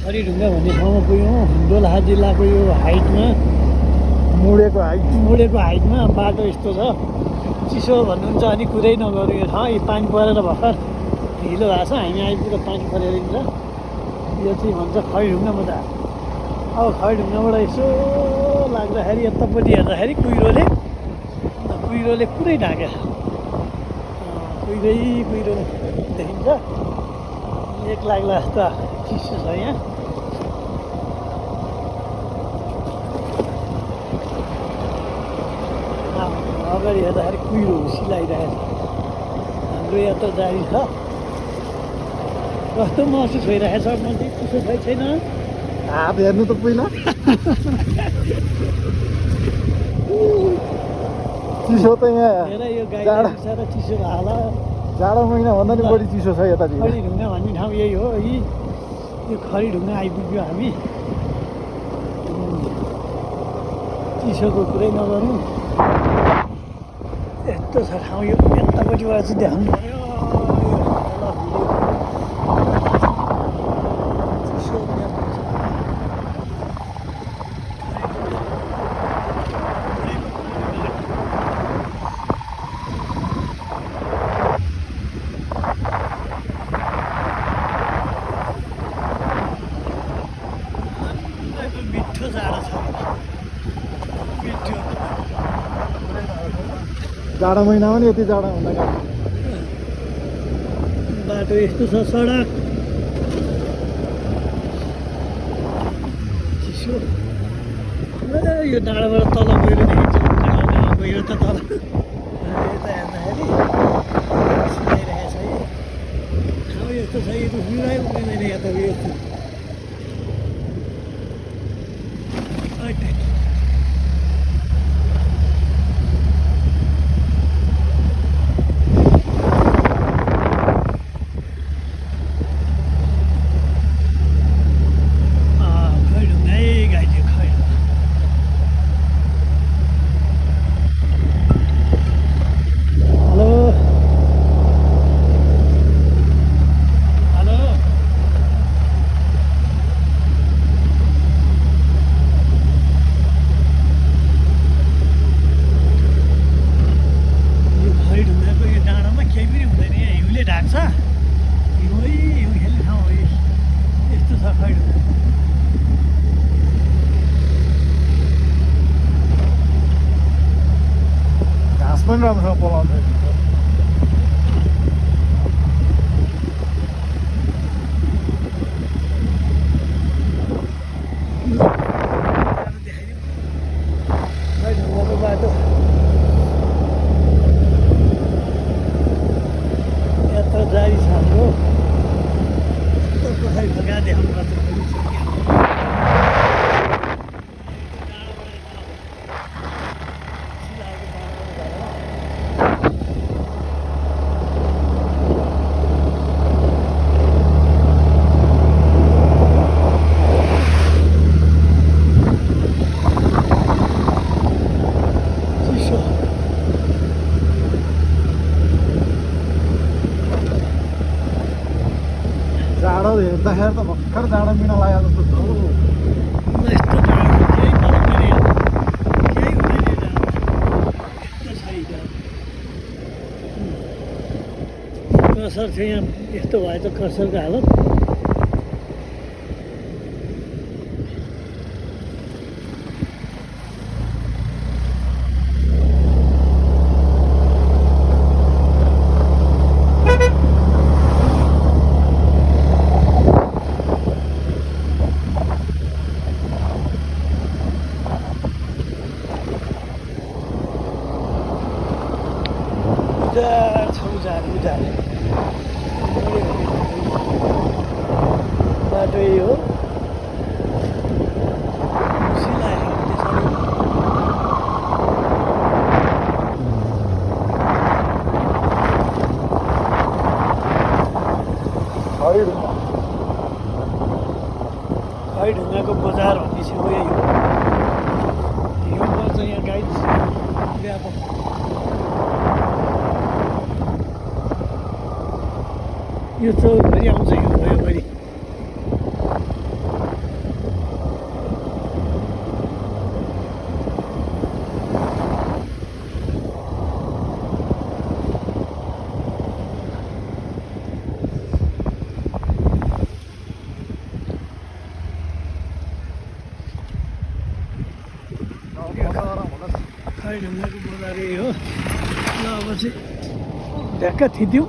खरीढुङ्गा भन्ने ठाउँमा पुग्यौँ। दोलखा जिल्लाको यो हाइटमा मुडेको हाइटमा बाटो यस्तो छ। चिसो भन्नुहुन्छ अनि कुरै नगर्नु यो ठाउँ। यो पानी परेर भर्खर ढिलो भएको छ। हामी आइपुग्दा पानी परेर दिन्छ। यो चाहिँ भन्छ खरीढुङ्गा बजार। अब खरीढुङ्गाबाट यसो लाग्दाखेरि यतापट्टि हेर्दाखेरि कुहिरोले पुरै ढाकेछ। कुहिरो देखिन्छ। एक लाग्ला जस्तो चिसो छ यहाँ। अगाडि हेर्दाखेरि कुहिरो हुसिलाइरहेछ। हाम्रो यात्रा जारी छ। कस्तो महसुस भइरहेछ मान्छे? चिसो छैन? हात हेर्नु त पहिला। चिसो त यहाँ यो गाडी चिसो होला। जाडो महिना भन्दा नि बढी चिसो छ यता। खरीढुङ्गा भन्ने ठाउँ यही हो। यो खरीढुङ्गा आइपुग्यो हामी। चिसोको कुरै नगर्नु। यस्तो छ ठाउँ। यो यतापट्टिबाट चाहिँ देखाउनु पर्यो। मिठो जाडो छ। जाडो महिनामा नि यति जाडो हुँदैन। बाटो यस्तो छ। सडक चिसो। यो डाँडाबाट तल गएर देखिन्छ। गयो त तल यता हेर्दाखेरि सिलाइरहेछ। ठाउँ यस्तो छ। यो रुखै उम्रिँदैन यता यस्तो। पनि राम्रोसँग पलाउँछ। बाटो यात्रा जारी छ हाम्रो। ढुङ्गा देखाउनु पर्छ। जाडो हेर्दाखेरि त भर्खर जाडो महिना लाग्यो जस्तो छ। कसर छ यहाँ। यस्तो भए त कसरको हालत। उजार बाटो यही हो। खरीढुङ्गाको बजार भन्ने चाहिँ हो यही हो। हिउँ पर्छ यहाँ गाइड व्यापक। यो चौरभरि आउँछ हिउँभरिभरि। खै ढुङ्गाको बोलारे हो ल अब चाहिँ ढ्याक्क थिच्यौँ